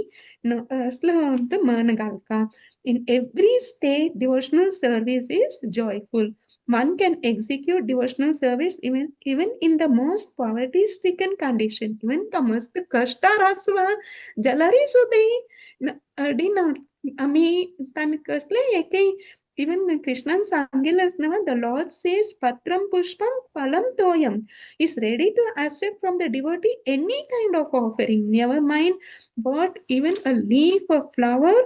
असलो अंतू मन घालता. In every state devotional service is joyful. One can execute devotional service even in the most poverty stricken condition. Even तो मस्त कश्टार आसवा जाल्यारय सुद्दां अडिना आमी तांकां कसलेय एकय इवन कृष्णान सांगिल्लें न्हू, the Lord says patram pushpam phalam toyam is ready to accept from the devotee any kind of offering, never mind what, even a leaf, a flower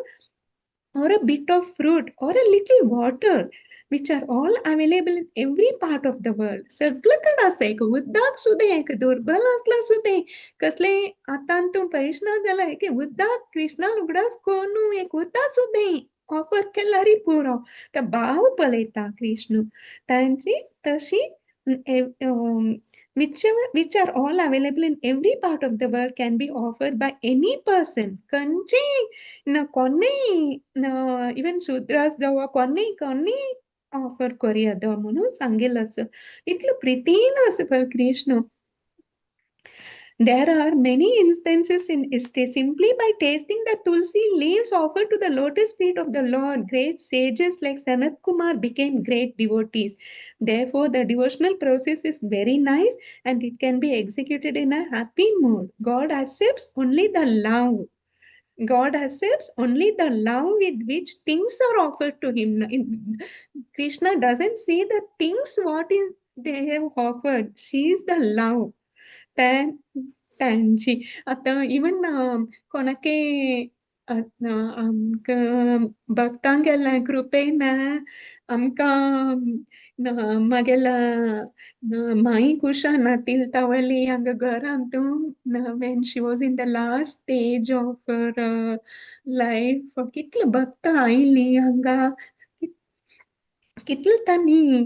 or a bit of fruit or a little water, which are all available in every part of the world. सगळं कडेन आसा. एक उदक सुद्दां एक दुर्बल आसल्यार सुद्दां कसलें आतां तूं पयश ना जाल्यार एक उदक कृष्णान उगडास करून एक उदक सुद्दां ऑफर केल्यार पुरो. तो भाव पळयता कृष्ण तांची. तशी which are all available in every part of the world can be offered by any person. खंयचेय न कोणूय, इवन शुद्रास जावं कोणूय कोणूय ऑफर करूया म्हणून सांगिल्लें आसा. इतलो प्रितीन आसा पळय Krishna. There are many instances in history. Simply by tasting the tulsi leaves offered to the lotus feet of the Lord, great sages like Sanat Kumar became great devotees. Therefore, the devotional process is very nice and it can be executed in a happy mood. God accepts only the love. God accepts only the love with which things are offered to him. Krishna doesn't see the things what is they have offered. She is the love. तांची आतां even कोणाकय आमकां भक्तांक गेल्या कृपेन आमकां म्हागेल्या माई कुशान तिलतावली हांगा घरांत, when she was in the last stage of her life, कितले भक्त आयली हांगा, कितले तांणी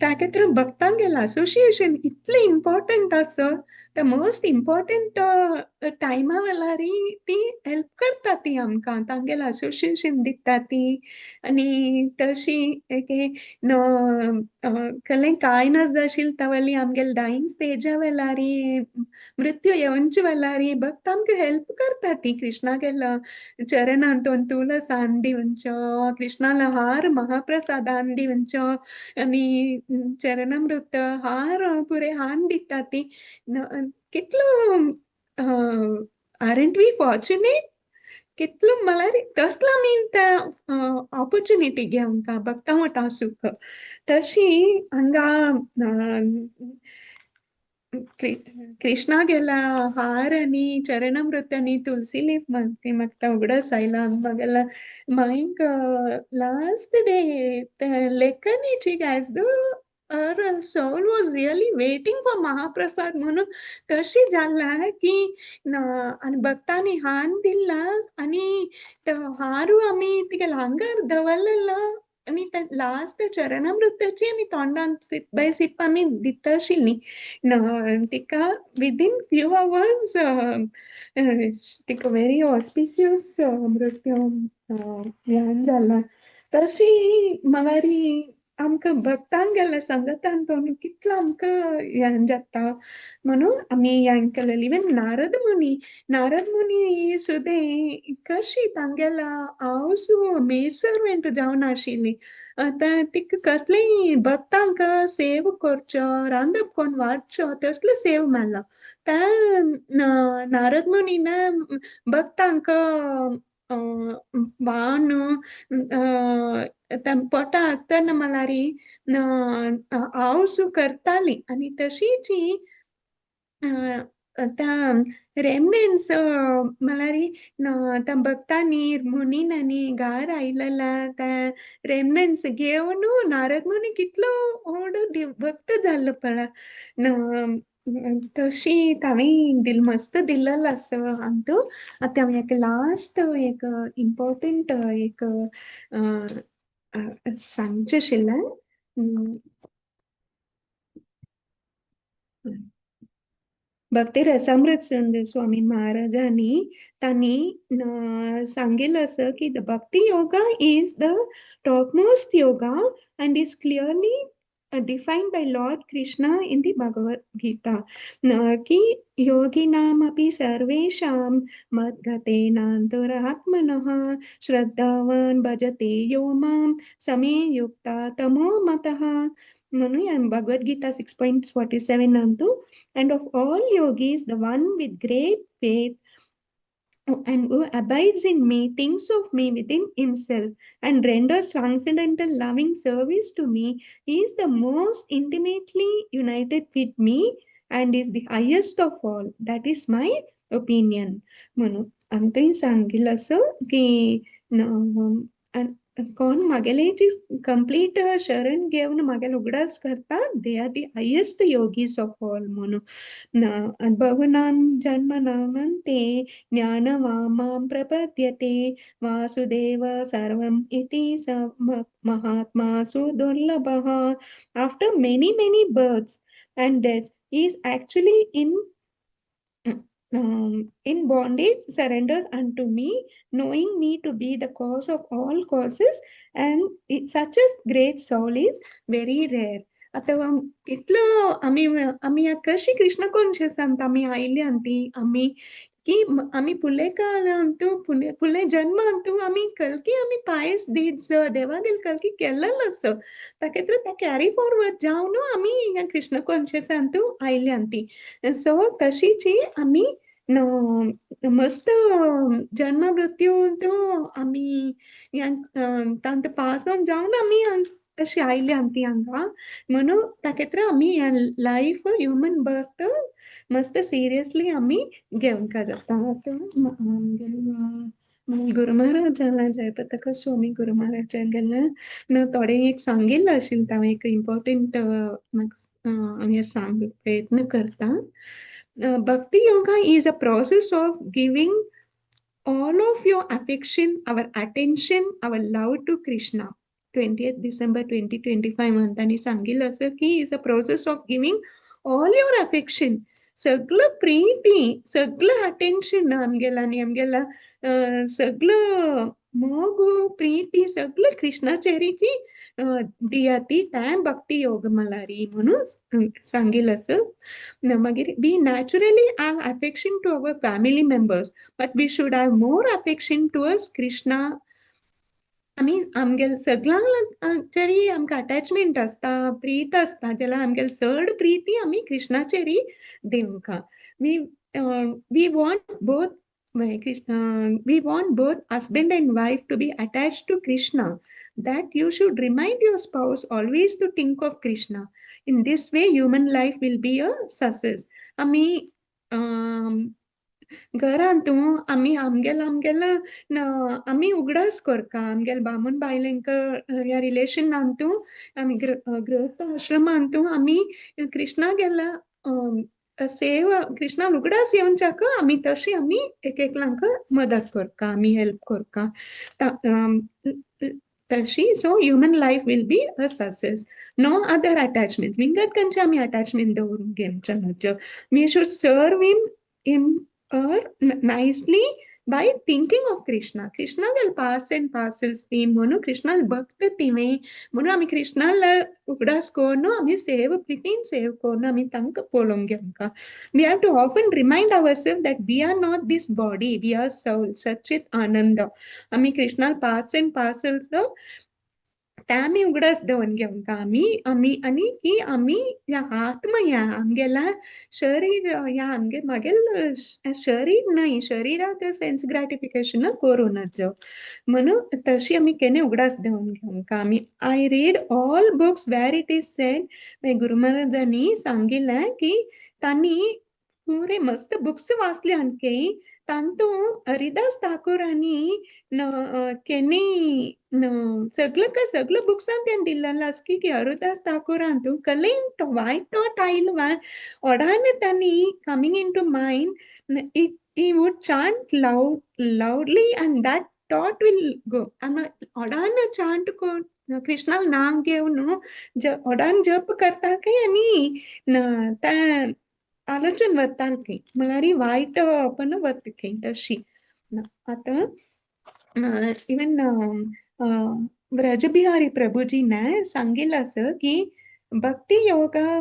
ताका भक्तांगेलें असोसिएशन इतलें इम्पॉर्टंट आसा. The most important टायमा वेळार ती हेल्प करता ती आमकां, तांगेलें असोसिएशन दिता ती. आनी तशी एक कसलें कांय नज आशिल्लें तवली आमगेले डायींग स्टेजा वेळार, मृत्यू येवचे वेळार भक्त आमकां हेल्प करता ती. कृष्णागेल्या चरणांत तुळस दिवचो, कृष्णाला हार महाप्रसादान दिवचो आनी चरणामृत हार पुरे हान दिता ती. कितलो आरंट we fortunate? कितलो म्हळ्यार तसलो आमी त्या ऑपॉर्च्युनिटी घेवंक भक्तां वटा सुख. तशी हांगा कृष्णागेल्या हार आनी चरणामृत आनी तुलसी लीफ म्हाका उगडास आयला. म्हागेल्या माईक लास्ट डे लेखनीची guys Her soul was really waiting for mahaprasad म्हणून तशी जाल्ला की आनी भक्तांनी हान दिल्ला आनी तो हारू आमी तिगे आंगार दवरलेलो आनी लास्ट चरणामृताची आमी तोंडान सिप बाय सिप आमी दिता आशिल्ली. तिका विदीन फ्यू आवर्स तिका व्हेरी ऑस्पिशियस मृत्यू ध्यान जाला. तशी म्हळ्यार आमकां भक्तांक गेल्ले संगतान तो कितलो आमकां हें जाता म्हणून आमी हें केलें. इवन नारद मुनी, नारद मुनी सुद्दां कशी तांगेला हावस मेड सर्वेंट जावन आशिल्ली. आतां तिका कसलेय भक्तांक सेव करचो, रांदप कोण वाडचो तसलो सेव मेळ्ळो. त्या नारद मुनीन भक्तांक वान पोटा आसतना म्हळ्यार हांव करताली आनी तशीच त्या रेमनेन्स म्हळ्यार त्या भक्तांनी मुनीनांनी घार आयलेला त्या रेमनेन्स घेवन नारद मुनी कितलो व्हड भक्त जाल्लो पळय. तशी तांणी दिल मस्त दिल्लेलो आसा अंतू. आतां हांव एक लास्ट एक इम्पॉर्टंट एक सांगचें आशिल्लें. भक्ती रसामृत स्वामी महाराजांनी तांणी सांगिल्लें आसा की the bhakti yoga is the topmost yoga and is clearly defined by Lord Krishna in the Bhagavad Gita. की योगिनामपि सर्वेषां मद्गतेनान्तरात्मनः श्रद्धावान् भजते यो मां समे युक्ता तमो मतः. म्हणून Bhagavad Gita 6.47 Antu, and of all yogis the one with great faith and who abides in me, thinks of me within himself, and renders transcendental loving service to me, is the most intimately united with me and is the highest of all. That is my opinion. म्हणून आमकां सांगिल्लें आसा की कोण म्हागेले complete शरण घेवन म्हागेले उगडास करता, they are the highest yogis of all म्हणून. बहुनां जन्मनामन्ते ज्ञानवामां प्रपद्यते वासुदेव सर्वम् इति स Mahatma सुदुर्लभः. After many many births and deaths is actually in bondage, surrenders unto me, knowing me to be the cause of all causes, and such a great soul is very rare. आतां कितलो आमी आमी कशी कृष्ण कॉन्शियसांत आमी आयल्या ती आमी की आमी फुडले काळांतू फुडले जन्मांतू आमी कलकी आमी पायस दीत देवागेर कलकी केल्लेलो आसा, ताका ते कॅरी फॉरवर्ड जावन आमी ह्या कृष्ण कॉन्शियसांतू आयल्या ती. सो तशीच आमी मस्त जन्म मृत्यू आमी तांत पास ऑन जावन आमी तशी आयल्या ती हांगा. म्हणून ताका आमी लायफ ह्युमन बर्थ मस्त सिरियसली आमी घेवंक जाता. आमगेले गुरू महाराजाला जयपताका स्वामी गुरू महाराजांगेले थोडें एक सांगिल्लें आशिल्लें, हांवें एक इम्पॉर्टंट आमी सांग प्रयत्न करता. Bhakti yoga is a process of giving all of your affection, our attention, our love to Krishna. 20th December 2025 म्हणतानी सांगितलं असं की is a process of giving all your affection, सगळं प्रीती, सगळं अटेन्शन आमगेला आनी आमगेला सगळं मोग प्रीती सगळं कृष्णाचेरीची दिया ती तें भक्ती योग मलारी म्हणून सांगितलं असं. मागीर we naturally have affection to our family members, but we should have more affection towards Krishna. आमी आमगेले सगळ्यांक तरी आमकां अटॅचमेंट आसता, प्रीत आसता, जाल्यार आमगेले चड प्रिती आमी कृष्णाचेरी दिवंका. We want both we want both husband and wife to be attached to Krishna, that you should remind your spouse always to think of Krishna. In this way, human life will be a success. आमी घरांत तूं आमी आमगेलो आमगेलो आमी उगडास करता आमगेले बामूण बायलेंक ह्या रिलेशनान तूं आमी गृहस्थ आश्रमान तूं आमी कृष्णा गेला सेवा कृष्णा उगडास येवच्याक आमी तशी आमी एक एकलांक मदत करता, आमी हेल्प करता तशी. So human life will be a success. No other attachment. विंगड खंयचे आमी अटॅचमेंट दवरूंक घेवचे न्हय. We should serve him or nicely by thinking of Krishna. कृष्णागेल parts and parcels ती म्हणून कृष्णाल भक्त तिवे म्हणून आमी कृष्णाला उगडास करून आमी सेव प्रितीन सेव करून आमी तांकां पळोवंक घेवंका. We have to often remind ourselves that we are not this body, we are soul, Satchit Anand. आमी कृष्णाल पार्ट्स अँड पार्सल्स ते आमी उगडास दवरून घेवंका. आमी आमी आनी की आमी ह्या आत्मा ह्या आमगेल्या शरीर ह्या आमगे मागेल शरीर न्हय, शरीराक सेन्स ग्रॅटिफिकेशन करूं नजो म्हणून तशी आमी केन्ना उगडास दवरून घेवंका. आमी I read all books where it is said, गुरु महाराजांनी सांगिल्लें की तांणी पुरे मस्त बुक्स वाचले आणखी तांतूं हरिदास ठाकूरांनी केन्नी सगळं काय सगळं बुक्सान तें दिल्लें आसा की हरिदास ठाकूरान तूं कलेन वायट थॉट आयलो वा ओडान तांणी coming into mind, he would chant loudly and that thought will go. ओडान chant करून कृष्णाल नाम घेवन ओडान जप करता काय आनी त्या आलोचन वताल खंय म्हळ्यार वायट पण वता खंय तशी. आतां इवन व्रजबिहारी प्रभुजीने सांगिल्लें आसा की भक्ति योगा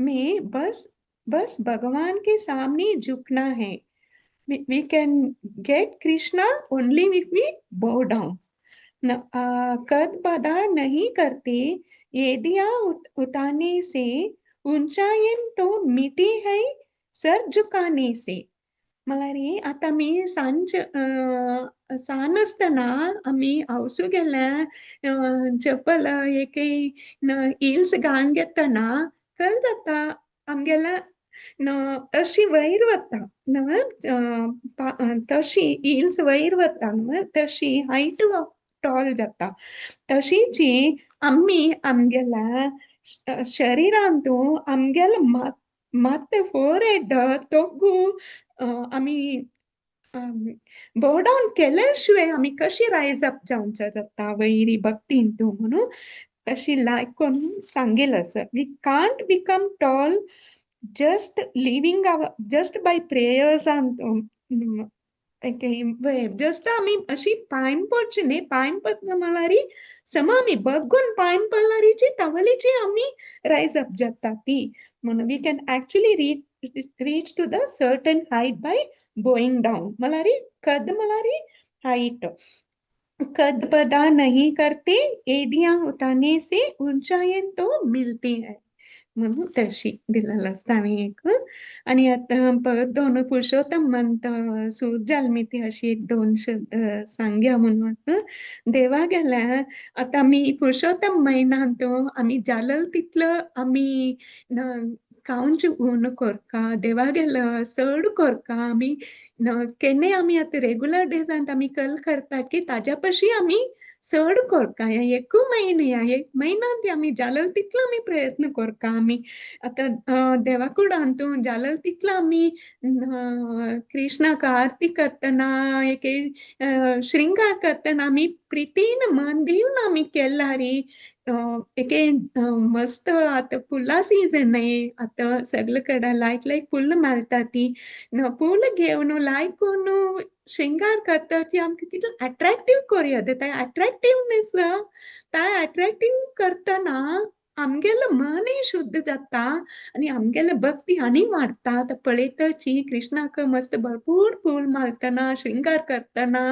में बस बस भगवान के सामने झुकना है. We can get Krishna only if we bow down. कद बदा नहीं करते एड़ियां उठाने से, ऊंचाई तो मिटी है सर झुकाने से. म्हळ्यार आतां आमी सांज सान आसतना आमी हावसू गेल्या चप्पल एक हिल्स घालून घेतना कल जाता आमगेल्या अशी वयर वता न्हय, तशी हिल्स वयर वता न्हय, तशी हायट टॉल जाता. तशीची आमी आमगेल्या शरीरांतू आमगेले मात फोरहेड तोगू आमी बोव डावन केले शिवाय आमी कशी रायज अप जावच्या जाता वयरी भक्तीन तूं म्हणून तशी लायक करून सांगेल आसा. We can't become tall just living our just by prayers and just आमी अशी पांय पडची न्ही, पांय पडना म्हळ्यार सम आमी बगून पांय पडल्यारीची तवलीची आमी रायज अप जाता ती म्हणून we can actually reach to the certain height by bowing down. म्हळ्यार कद म्हळ्यार हायट. कद बदा नहीं करते एड़ियां उठाने से, ऊंचाई तो मिलती है म्हणून तशी दिलेलं आसता हांवें एक. आनी आतां परत दोन पुरुषोत्तम मंत्र सूर जालमिती अशी एक दोन शब्द सांगया म्हणून देवा गेल्या. आतां आमी पुरुषोत्तम म्हयन्यांत आमी जालल तितलो आमी खावंच उण करता, देवा गेल्या चड करता आमी. केन्नाय आमी आतां रेगुलर डेजांत आमी कल करतात की ताज्या पशी आमी चड करता. ह्या एकू म्हयने ह्या एक म्हयन्यांत आमी जालल तितलो आमी प्रयत्न करता. आमी आतां देवा कुडांत जालल तितलो आमी कृष्णाक आरती करतना एक श्रृंगार करतना आमी प्रितीन मन दिवन आमी केल्यार एक मस्त. आतां फुलां सीजन आतां सगळे कडेन लायक लायक फुलां मेळटा ती फूल घेवन लायक करून श्रृंगार करता ती आमकां कितलें अट्रॅक्टीव करूया. ते अट्रॅक्टिवनेस त्या अट्रॅक्टीव करतना आमगेलें मनय शुद्ध जाता आनी आमगेलें भक्ती आनी वाडटा. आतां पळयताची कृष्णाक मस्त भरपूर फूल मालतना श्रृंगार करतना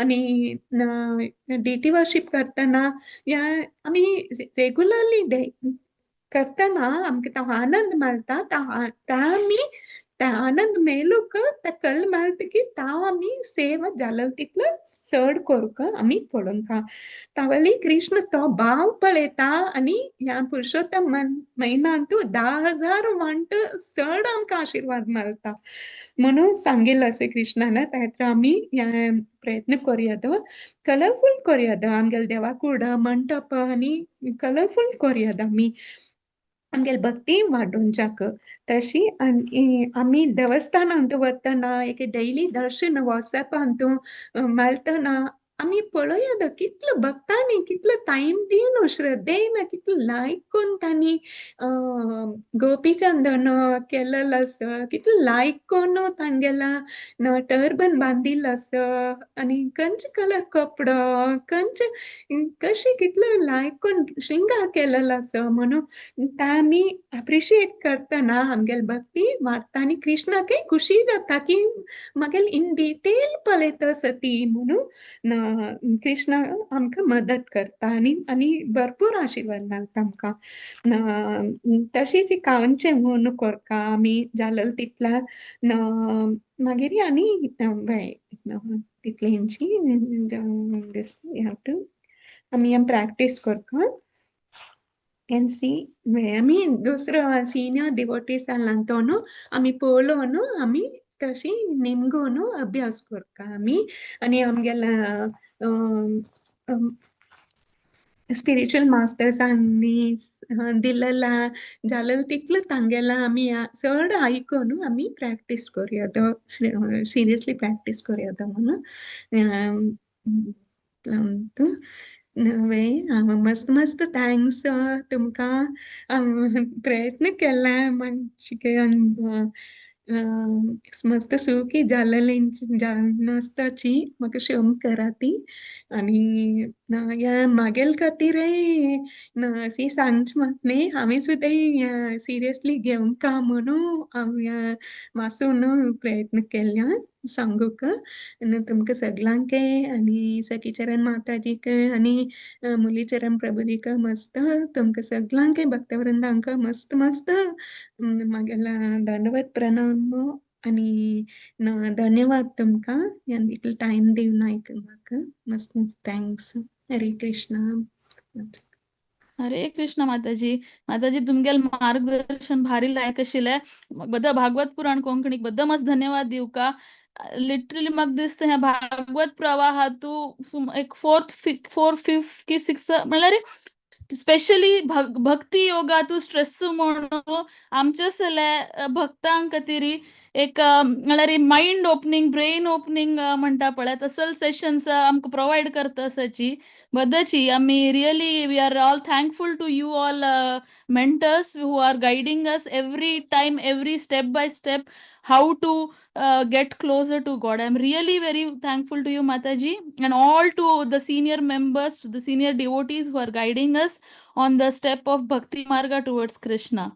आनी डिटी वर्शीप करतना ह्या आमी रेगुलरली करतना आमकां तो आनंद मेळटा. आमी ते आनंद मेळूंक ते कल मेळटकीर ताव आमी सेवा जालें तितलो चड करूंक आमी पळोवंक. तावली कृष्ण तो भाव पळयता आनी ह्या पुरुषोत्तम म्हयन्यांतू 10,000 वांट चड आमकां आशिर्वाद मेळटा म्हणून सांगिल्लें आसा कृष्णान. त्या आमी प्रयत्न करुया, कलरफूल करुया आमगेले देवा कूड, मंटप आनी कलरफूल करुया आमी आमगेले भक्ती वाडोवच्याक. तशी आनी आमी देवस्थानांत वतना एक डेली दर्शन वॉट्सॅपांतू मेळटना आमी पळोवया कितलो भक्तांनी कितलो टायम दिवन, श्रद्धेन कितलो लायक करून तांणी गोपीचंदन केलेलो आसा, कितलो लायक करून तांगेला टर्बन बांदिल्लो आसा आनी खंयचे कलर कपडो, खंयचे कशें कितलो लायक करून श्रृंगार केलेलो आसा म्हणून ते आमी एप्रिशिएट करतना आमगेले भक्ती वाडटा आनी कृष्णाकय खुशी जाता की म्हागेले इन डिटेल पळयता आसा ती म्हणून कृष्ण आमकां मदत करता आनी आनी भरपूर आशिर्वाद मेळटा आमकां. तशीच कावनचें म्हूण करता आमी जालें तितलें. मागीर आनी तितलेंची आमी प्रॅक्टीस करता. Can see आमी दुसरो सिनियर डिवोटीज आसला तो न्हू आमी पळोवन न्हू आमी तशी नेमगो न्हू अभ्यास करता आमी आनी आमगेल्या स्पिरिच्युअल मास्टर्सांनी दिलेला जालें तितलें तांगेला आमी चड आयकून आमी प्रॅक्टीस करुया, सिरियसली प्रॅक्टीस करुया म्हणून. मस्त मस्त thanks तुमकां. प्रयत्न केला मातशें मस्त सुखी जालेलें नासताची म्हाका क्षम करा ती. आनी ह्या म्हागेले खातीरय अशी सांगचें म्हाका न्ही, हांवें सुद्दां सिरियसली घेवंक म्हणून हांव मातसो न्हू प्रयत्न केल्या सांगूंक. आनी तुमकां सगळ्यांकय आनी सखीचरण माताजीक आनी मुरलीचरण प्रभुजीक मस्त तुमकां सगळ्यांकय भक्तवृंदांक मस्त मस्त म्हागेला दंडवत प्रणाम आनी धन्यवाद तुमकां इतलो टायम दिवन आयक म्हाका. मस्त मस्त thanks. हरे कृष्णा. हरे कृष्ण माताजी. माताजी, तुमगेल मार्गदर्शन भारी लायक आशिल्लें. बद्द भागवत पुराण कोंकणीक बद्द मस्त धन्यवाद दिवका. लिटरली म्हाका दिसता ह्या भागवत प्रवाहातू एक फोर्थ, फोर, फिफ्थ की सिक्स म्हणल्यार स्पेशली भक्ती योगातू स्ट्रेस म्हणून आमचे सगळे भक्तांक खातीर एक म्हणल्यार मायंड ओपनिंग, ब्रेन ओपनिंग म्हणटा पळय, तसल सेशन्स आमकां प्रोवायड करता आसाची बद्दची आमी really we are all thankful to you all mentors who are guiding us every time, every step by step, how to get closer to God. I'm really very thankful to you, Mataji, and all to the senior members, to the senior devotees who are guiding us on the step of Bhakti Marga towards Krishna.